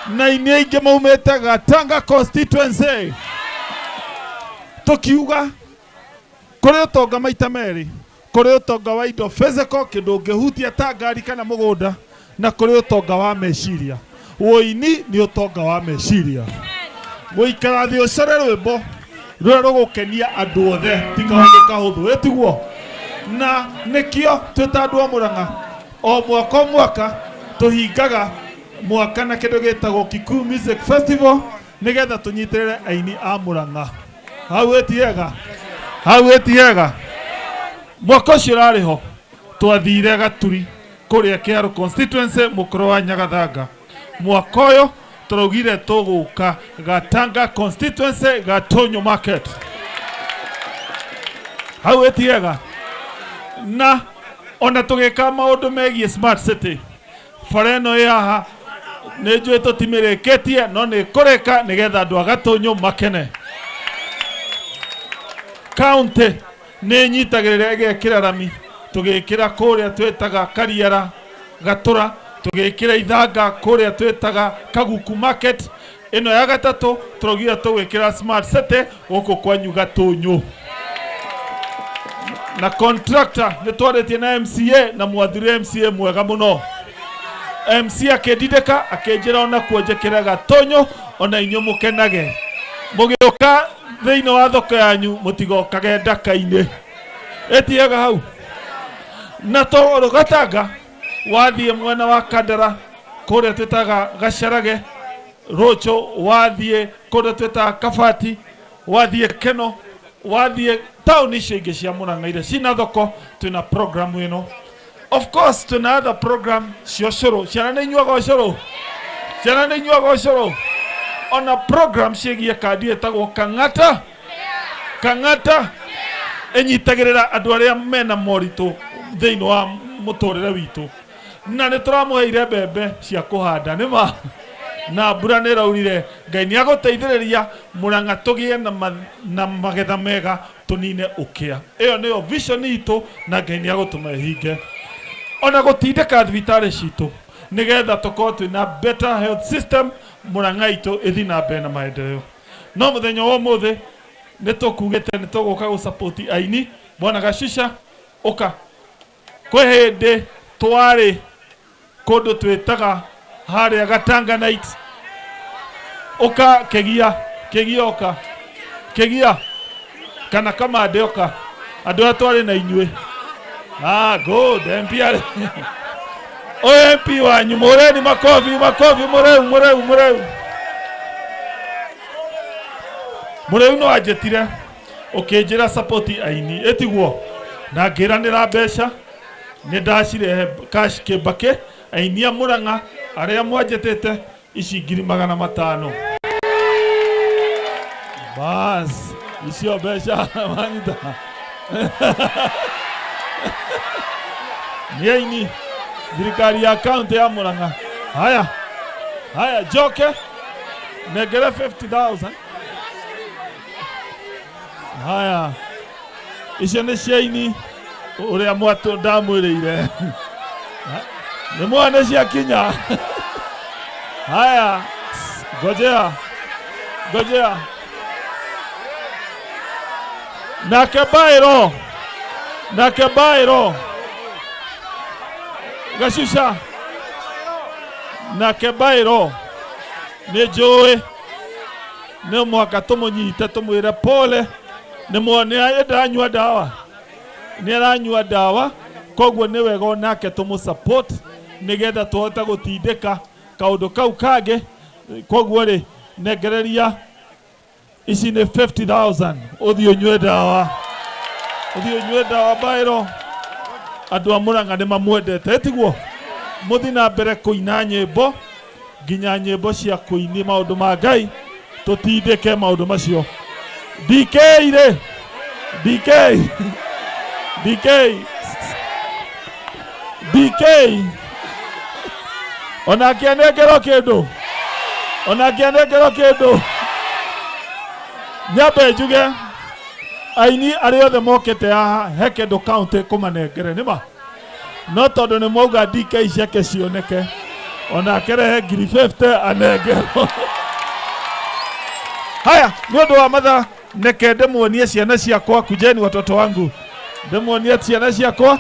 Na aini aingĩ maumĩte Gatanga constituency. Tũkiuga kũrĩ ũtonga maita merĩ, kũrĩ ũtonga wa indo physical, kĩndũ ũngĩhutia ta ngari kana mũgũnda, na kũrĩ ũtonga wa meciria. Ũini nĩ ũtonga wa meciria. Gũikara thĩ ũcore rwĩmbo rũrĩa rũgũkenia andũ othe ti kaũndũ kahũthũ, ĩtiguo? Na nĩkĩo twĩ ta andũ a Mũrang'a o mwaka o mwaka tũhingaga mwaka na kĩndũ gĩtagwo Kikuyu Music Festival nĩgetha tũnyitĩrĩre aini a Mũrang'a. Hau ĩtiega, hau ĩtiega. Mwaka ũcio ũrarĩ ho twathire Gaturi kũrĩa Kĩarũ constituency mũkũrũ wa Nyagathanga. Mwaka ũyũ tũraugire tũgũka Gatanga constituency Gatũnyũ market. Hau ĩtiega. Na ona tũgĩka maũndũ megiĩ smart city, bara ĩno ĩ haha nĩ njũĩ tũtimĩrĩkĩtie no nĩ kũrĩka nĩgetha andũ a Gatũnyũ makene. County nĩ ĩnyitagĩrĩra ĩgekĩra rami, tũgĩkĩra kũrĩa twĩtaga Kariara Gatũra, tũgĩkĩra Ithanga kũrĩa twĩtaga Kaguku market. Ĩno ya gatatũ tũraugire tũgwĩkĩra smart city gũkũ kwanyu Gatũnyũ. Na contractor nĩ twarĩtie na MCA na mwathire MCA mwega mũno. MC akĩndindĩka akĩnjĩra ona kuo njĩkĩre Gatũnyũ ona inyuĩ mũkenage. Mũgĩũka thĩinĩ wa thoko yanyu mũtigokage ndaka-inĩ. Ĩtiega hau. Na tondũ Gatanga wathiĩ mwena wa Kandara kũrĩa twĩtaga Gacarage, Rũchũ wathiĩ kũrĩa twĩtaga Kabati, wathiĩ Keno, wathiĩ taũni icio ingĩ cia Mũrang'a iria cina thoko, twĩna program ĩno. Of course twĩna other program cia ũcũrũ. Ciana nĩ inyuaga ũcũrũ? Ciana nĩ inyuaga ũcũrũ? Ona program ciĩgiĩ kandi ĩtagwo Kang'ata. Kang'ata ĩnyitagĩrĩra andũ arĩa mena moritũ thĩinĩ wa mũtũrĩre witũ. Na nĩ tũramũheire mbembe cia kũhanda, nĩ ma? Na mbura nĩ ĩraurire. Ngai nĩ agũteithĩrĩria Mũrang'a tũgĩe na magetha mega tũnine ũkĩa. Ĩyo nĩyo vision itũ na Ngai nĩ agũtũma ĩhinge. Ona gũtindĩka thibitarĩ citũ nĩgetha tũkorwo twĩna better health system, Mũrang'a itũ ĩthiĩ na mbere na maendeleo. No mũthenya wa ũmũthĩ nĩ tũkugĩte nĩ tũgũka gũ support aini. Bwana Gacica, ũka. Kwĩ hĩndĩ twarĩ kũndũ twĩtaga harĩa Gatanga night. Ũka Kĩgia, Kĩgia ũka. Kĩgia kana Kamande ũka. Andũ aya twarĩ na inyuĩ. Good. MP arĩ. Ũyũ MP wanyu, mũreni makobi, makobi, mũreu, mũreu, mũreu. Mũreu no anjĩtire ũkĩnjĩra support aini, ĩtiguo? Na ngĩranĩra mbeca, nĩ ndacirehe cash kĩmbakĩ, aini a Mũrang'a arĩa mwanjĩtĩte ici 500,000. Bas, icio mbeca wanyita. Nĩ aini thirikari ya county ya Mũrang'a. Haya, haya, njoke nengere 50,000. Haya, icio nĩ cia aini ũrĩa mwatũ ndamwĩrĩire. Nĩ mwana ciakinya. Haya, ngojea, ngojea. Nake Bairo, nake Bairo. Gacica. Nake Bairo. Nĩ njũĩ. Nĩ mwaka tũmũnyite tũmwĩre pole. Nĩ nĩ aranyua ndawa. Nĩ aranyua ndawa. Koguo nĩ wega onake tũmũ support nĩgetha tũhote gũtindĩka kaũndũ kau kangĩ. Koguo rĩ, nengereria ici nĩ 50,000. Ũthiĩ ũnyue ndawa. Ũthiĩ ũnyue ndawa Bairo. Andũ a Mũrang'a nĩ mamwendete, ĩtiguo? Mũthiĩ na mbere kũina nyĩmbo nginya nyĩmbo cia kũini maũndũ ma Ngai, tũtindĩke maũndũ macio. DK rĩ, DK, DK, DK, onake anengerwo kĩndũ, onake anengerwo kĩndũ. Nyambe njuge aini arĩa othe mokĩte haha he kĩndũ county kũmanengere, nĩ ma? No tondũ nĩ mwauga DK ciake cioneke, Onake rehe 50 anengerwo. Haya, nĩ ũndũ wa mathaa neke ndĩmuonie ciana ciakwa, kujeni watoto wangu, ndĩmuonie ciana ciakwa,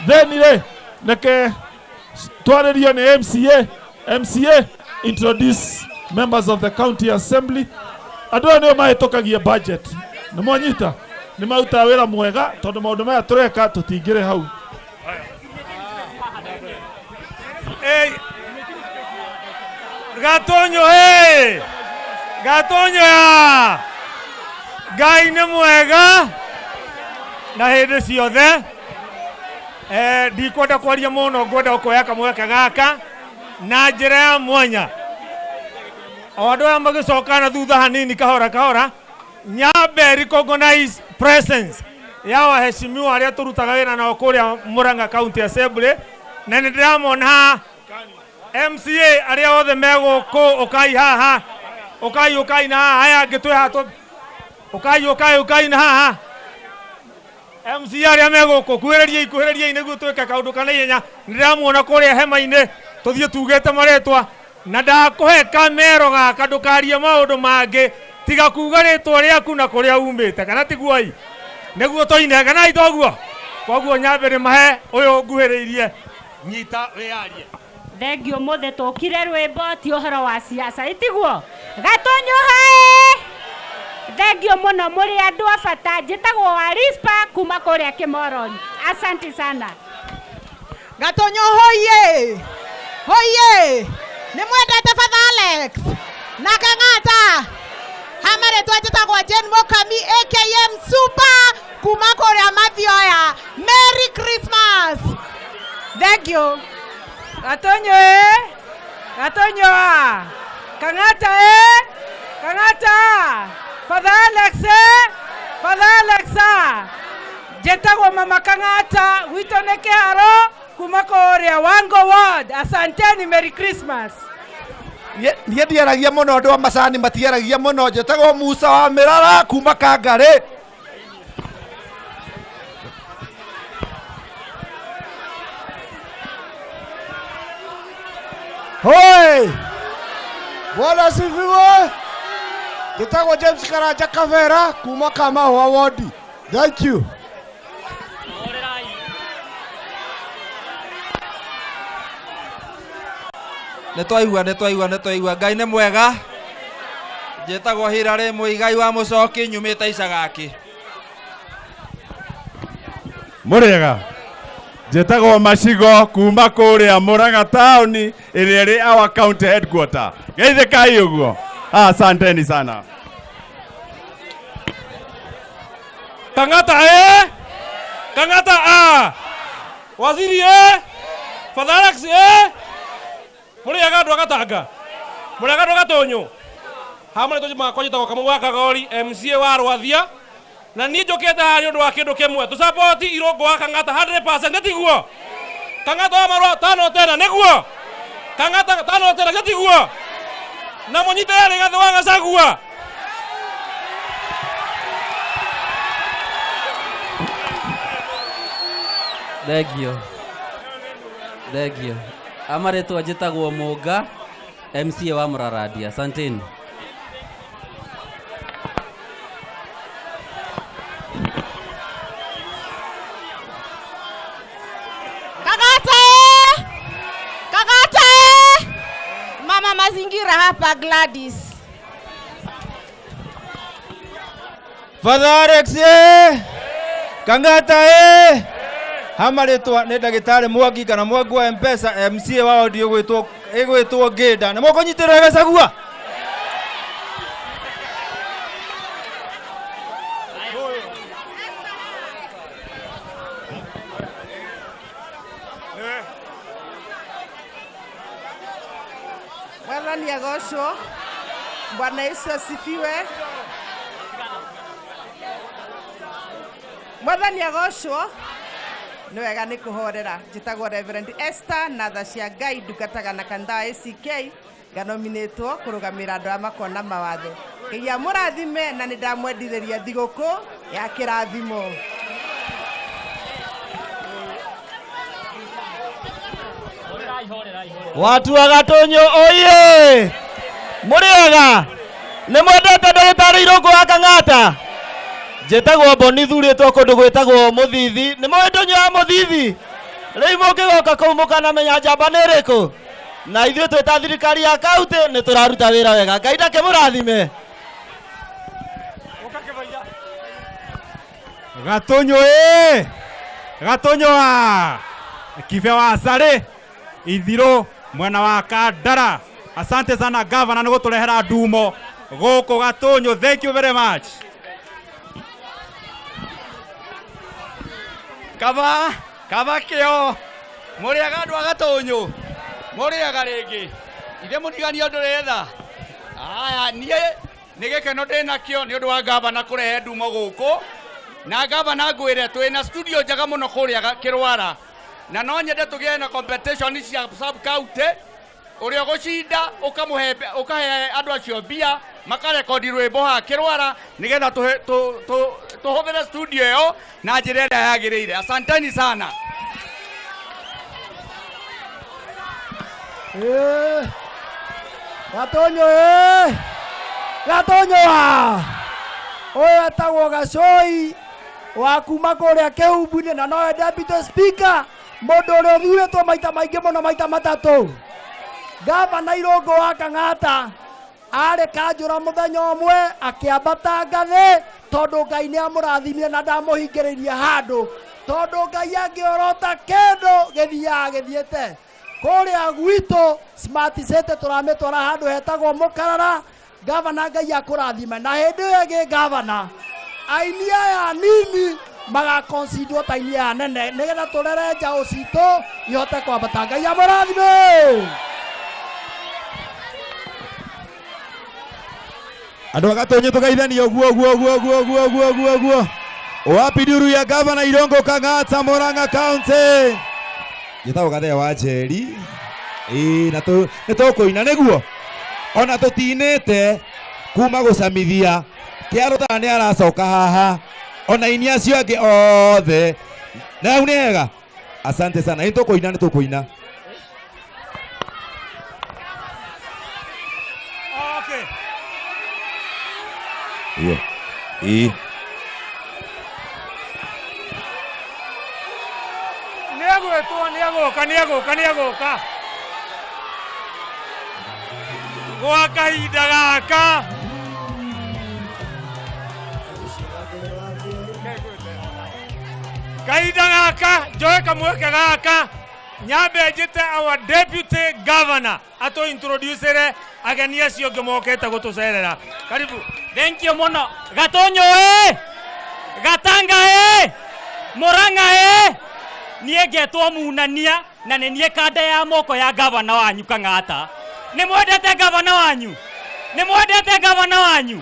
then rĩ neke twarĩrio nĩ MCA. MCA introduce members of the county assembly. Andũ aya nĩo mahĩtũkagia budget, nĩ mwanyita, nĩ marutaga wĩra mwega tondũ maũndũ maya tũreka tũtingĩrĩ hau. Hey. Gatonyo, hey! Gatonyo ya! Ngai nĩ mwega na hĩndĩ ciothe. Ndikwenda kwaria mũno, ngwenda kuoya kamweke gaka na njĩra ya mwanya. O andũ aya magĩcoka na thutha hanini kahora kahora, nyambe recognize presence ya waheshimiwa arĩa tũrutaga wĩra nao kũrĩa Murang'a County Assembly, na nĩ ndĩramona haha MCA arĩa othe me gũkũ, ũkai haha, ũkai ũkai na haha, aya angĩ twĩ haha, ũkai ũkai ũkai na haha. MCA arĩa me gũkũ, kuhĩrĩriai kuhĩrĩriai nĩguo twĩke kaũndũ kana ihenya. Nĩ ndĩramuona kũrĩa hema-inĩ, tũthiĩ tugĩte marĩtwa, na ndakũhe kamero gaka ndũkarie maũndũ mangĩ tiga kuga rĩtwa rĩaku na kũrĩa umĩte, kana tiguo-i? Nĩguo tũine, kana itoguo? Koguo nyambe nĩ mahe ũyũ nguhĩrĩirie, nyita wĩyarie. Thengio mũthĩ tũkire rwĩmbo ti ũhoro wa siasa, itiguo? Gatonyo hae! Thengio mũno mũrĩ andũ a bata, njĩtagwo Warispa kuma kũrĩa Kĩmoroni. Asante sana. Gatonyo hoye! Hoye! Nĩ mwendete Father Alex na Kang'ata. Hamarĩtwa njĩtagwo Jane Mukami AKM Super kuma kũrĩa Mathioya. Merry Christmas. Thank you. Gatonyo eh? Gatonyo ah. Kang'ata eh? Kang'ata. Father Alex eh? Father Alex ah. Njĩtagwo Mama Kang'ata, gwitũ nĩ Kĩharo kuma kũrĩa Wango Ward. Asanteni, Merry Christmas. Niĩ ndiaragia mũno, andũ a macani matiaragia mũno. Njĩtagwo Musa wa Mĩrara kuma Kangarĩ. Hoi! Bwana asifiwe. Njĩtagwo James Karanja Kavera kuma Kamahũa Ward. Thank you. Nĩ twaigua nĩ twaigua. Ngai nĩ mwega. Njĩtagwo Hilary Mũigai wa Mũcoki, nyumĩte Icagaki. Mũrĩega. Njĩtagwo Macigo kuma kũrĩa Murang'a taũni ĩrĩa ĩrĩ our county headquarter. Geithĩkai ũguo. Asanteni sana. Kang'ata eh? Kang'ata a. Waziri eh? Father Alex eh? Mũrĩega andũ a Gatanga. Mũrĩega andũ a Gatonyo. Haha marĩtwa makwa njĩtagwo Kamau wa Kagori, MCA wa Rwathia. Na niĩ njũkĩte haha nĩ ũndũ wa kĩndũ kĩmwe, tũcapoti Irũngũ wa Kang'ata 100% nĩ tiguo? Kang'ata wa marũa tano tena nĩguo? Kang'ata tano tena nĩ tiguo? Na mũnyitĩrĩre Rigathĩ wa Gachagua. Thengio. Thengio. Amarĩtwa njĩtagwo Mũnga, MCA wa Mũrarandia. Asanteni. Kang'ata! Kang'ata! Mama mazingira hapa Gladys. Father Alex eh? Kang'ata eh? Hamarĩtwa nĩ ndagĩtarĩ Mwangi kana Mwangi wa M-Pesa, MCA wa ward ĩgwĩtwo Ngĩnda. Nĩ mũkũnyitĩrĩra Gachagua? Mwathani agocwo. Bwana Yesu asifiwe. Mwathani agocwo. Nĩ wega nĩ kũhorera. Njĩtagwo Reverend Esther na tha cia Ngai, ndungataga na kanitha wa ACK, nganominĩtwo kũrũgamĩrĩra andũ arĩa makona mawatho. Ngai amũrathime na nĩ ndamwendithĩria thigũkũ ya kĩrathimo. Watu wa Gatonyo oye! Mũrĩega? Nĩ mwendete ndagĩtarĩ Irũngũ wa Kang'ata? Njĩtagwo Boni, thurĩtwo kũndũ gwĩtagwo Mũthithi. Nĩ mũĩ ndũnyũ ya Mũthithi? Rĩu mũngĩgoka kũu mũkanamenya njamba nĩ ĩrĩkũ. Na ithuĩ twĩ ta thirikari ya kaunti nĩ tũraruta wĩra wega. Ngai ndakĩmũrathime. Gatonyo ĩ! Gatonyo a! Kibe wa Sare Ithiro mwena wa Kandara. Asante sana gavana nĩ gũtũrehera ndumo gũkũ Gatonyo. Thank you very much. Kaba kaba kĩo mũrĩaga andũ a Gatonyo, mũrĩaga rĩngĩ ithe mũtiganie ũndũ retha. Aya, niĩ nĩ gĩkeno ndĩ nakĩo nĩ ũndũ wa gavana kũrehe ndumo gũkũ, na gavana ngwĩre twĩna studio njega mũno kũrĩa Kĩrwara, na no nyende tũgĩe na competition cia sub county, ũrĩa ũgũcinda ũkamũhe ũkahe andũ acio mbia makarekodi rwĩmbo haha Kĩrwara nĩgetha tũhũthĩre studio ĩyo na njĩra ĩrĩa yagĩrĩire. Asanteni sana. Gatonyo ĩ! Gatonyo a! Ũyũ etagwo Gacoi wa kuma kũrĩa Kĩhumbu-inĩ na nowe deputy speaker, mũndũ ũrĩa ũthurĩtwo maita maingĩ mũno, maita matatũ. Gavana Irũngũ wa Kang'ata arĩ kanjũra mũthenya ũmwe akĩambata ngathĩ tondũ Ngai nĩ amũrathimire na ndamũhingĩrĩirie handũ, tondũ Ngai angĩorota kĩndũ gĩthiaga gĩthiĩte. Kũrĩa gwitũ Smart City tũramĩtwara handũ hetagwo Mũkarara. Gavana Ngai akũrathime. Na hĩndĩ ĩyo ĩngĩ gavana, aini aya nini magakonsidwo ta aini aya nene nĩgetha tũrere njaũ citũ ihote kwambata. Ngai amũrathime. Andũ a Gatonyo tũgeithanie ũguo ũguo ũguo ũguo ũguo ũguo ũguo ũguo. Wapi nduru ya gavana Irũngũ Kang'ata Murang'a County? Njĩtagwo Gathea wa Njeri. Ĩĩ, na nĩ tũkũina nĩguo ona tũtinĩte kuma gũcamithia Kĩarũtara nĩ aracoka haha ona ini acio angĩ othe na hau nĩ hega. Asante sana. Nĩ tũkũina, nĩ tũkũina. Okay. Iyo. Ĩĩ. Nĩegwĩtwo, nĩegũka, nĩegũka, nĩegũka gwa kahinda gaka. Kahinda gaka njoe kamweke gaka nyambe njĩte our deputy governor atũ introducere ageni acio angĩ mokĩte gũtũcerera. Karibu. Thank you mũno. Gatonyo ĩ! Gatanga ĩ! Murang'a ĩ! Niĩ ngetwo Munania na nĩ niĩ kanda ya moko ya gavana wanyu Kang'ata. Nĩ mwendete gavana wanyu? Nĩ mwendete gavana wanyu?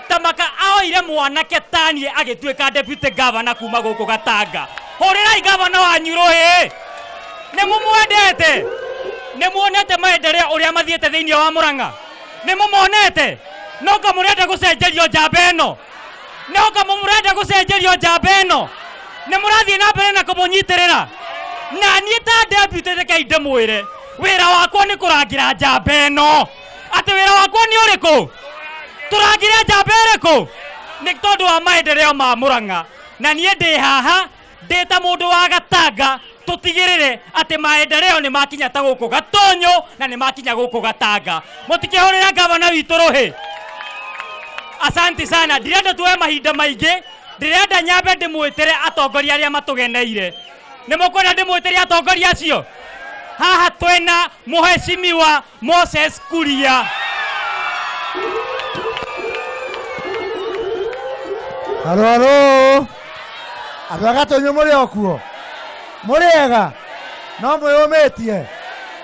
Tamaka aoire mwanake taniĩ agĩtuĩka deputy governor kuma gũkũ Gatanga. Hũrĩrai gavana wanyu rũhĩ. Nĩ mũmwendete? Nĩ muonete maendeleo ũrĩa mathiĩte thĩinĩ wa Murang'a? Nĩ mũmonete? No nga mũrenda gũcenjerio njamba ĩno? No nga mũrenda gũcenjerio njamba ĩno? Nĩ mũrathiĩ na mbere na kũmũnyitĩrĩra? Na niĩ ta deputy rekei ndĩmwĩre, wĩra wakwa nĩ kũrangĩra njamba ĩno. Atĩ wĩra wakwa nĩ ũrĩkũ? Tũrangĩre njamba ĩrĩkũ? Nĩ tondũ wa maendeleo ma Murang'a. Na niĩ ndĩ haha ndĩ ta mũndũ wa Gatanga tũtigĩrĩre atĩ maendeleo nĩ makinya ta gũkũ Gatonyo na nĩ makinya gũkũ Gatanga. Mũtikĩhũrĩra gavana witũ rũhĩ. Asante sana. Ndirenda tuoe mahinda maingĩ, ndĩrenda nyambe ndĩmwĩtĩre atongoria arĩa matũgeneire. Nĩ mũkwenda ndĩmwĩtĩre atongoria acio? Haha twĩna Mheshimiwa Moses Kuria. Haro haro. Andũ a Gatonyo mũrĩ o kuo? Mũrĩ ega? No mwĩyũmĩtie?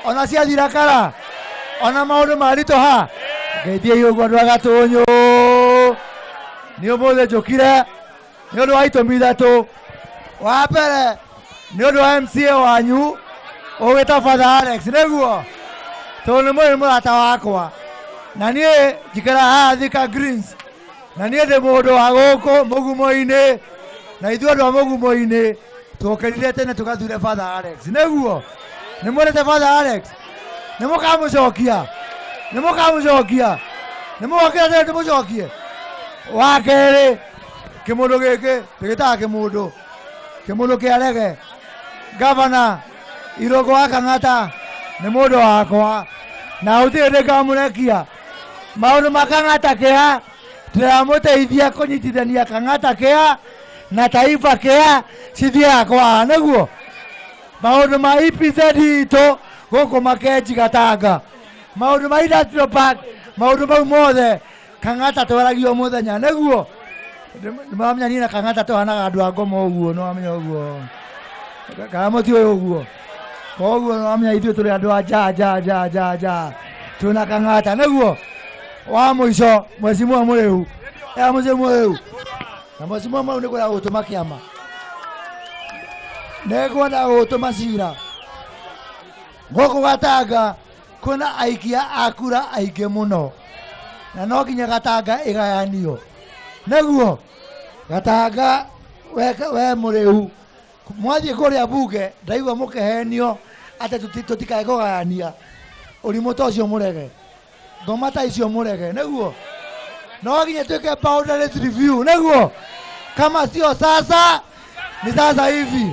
Ona ciathira kara? Ona maũndũ maritũha? Ngeithiei ũguo andũ a Gatonyo. Nĩ ũmũthĩ njũkire nĩ ũndũ wa itũmi ithatũ. Wa mbere nĩ ũndũ wa MCA wanyu ũgwĩtwo Father Alex, nĩguo tondũ nĩ mũrĩ mũrata wakwa, na niĩ njikaraga haha Thika Greens, na niĩ ndĩ mũndũ wa gũkũ mũgumo-inĩ, na ithuĩ andũ a mũgumo-inĩ twokĩrire tene tũgathure Father Alex, nĩguo. Nĩ mwendete Father Alex? Nĩ mũkamũcokia? Nĩ mũkamũcokia? Nĩ mũgokĩra tene tũmũcokie? Wa kerĩ, kĩmũndũ gĩkĩ tũgĩtaga kĩmũndũ, kĩmũndũ kĩa rege, gavana Irũngũ wa Kang'ata nĩ mũndũ wakwa na gũtirĩ hĩndĩ ngamũrekia. Maũndũ ma Kang'ata kĩa ndĩramũteithia kũnyitithania Kang'ata kĩa na Taifa kĩa cithiaga kwa nĩguo maũndũ ma EPZ itũ gũkũ Makenji Gatanga, maũndũ ma industrial park, maũndũ mau mothe Kang'ata twaragio mũthenya nĩguo. Nĩmamenya niĩ na Kang'ata tũhanaga andũ a ngoma ũguo, nĩwamenya ũguo kana mũtiũĩ ũguo? Koguo nĩwamenya ithuĩ tũrĩ andũ a nja nja nja nja nja, twĩna Kang'ata nĩguo. Wa mũico Mheshimiwa Mũrĩu, ya Mheshimiwa Mũrĩu na Mheshimiwa Mũrĩu nĩ kwenda gũtũma kĩama, nĩ kwenda gũtũma cira gũkũ Gatanga. Kwĩna aikia a kura aingĩ mũno na no nginya Gatanga ĩgayanio nĩguo. Gatanga we, we Mũrĩu, mwathiĩ kũrĩa bunge ndaigua mũkĩhenio atĩ tũtikae kũgayania. Ũrimũ ta ũcio mũrege, ngoma ta icio mũrege nĩguo. No nginya twĩke boundaries review nĩguo, kama sio sasa ni sasa hivi.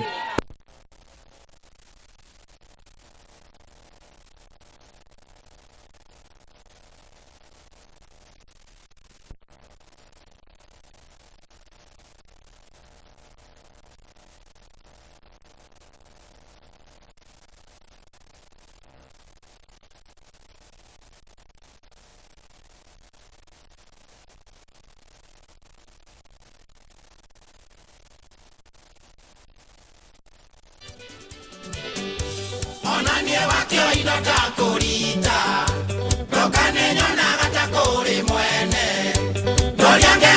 Onanie wakĩo indo ta kũrita ndoka nĩ nyonaga ta kũrĩ mwene ndoria.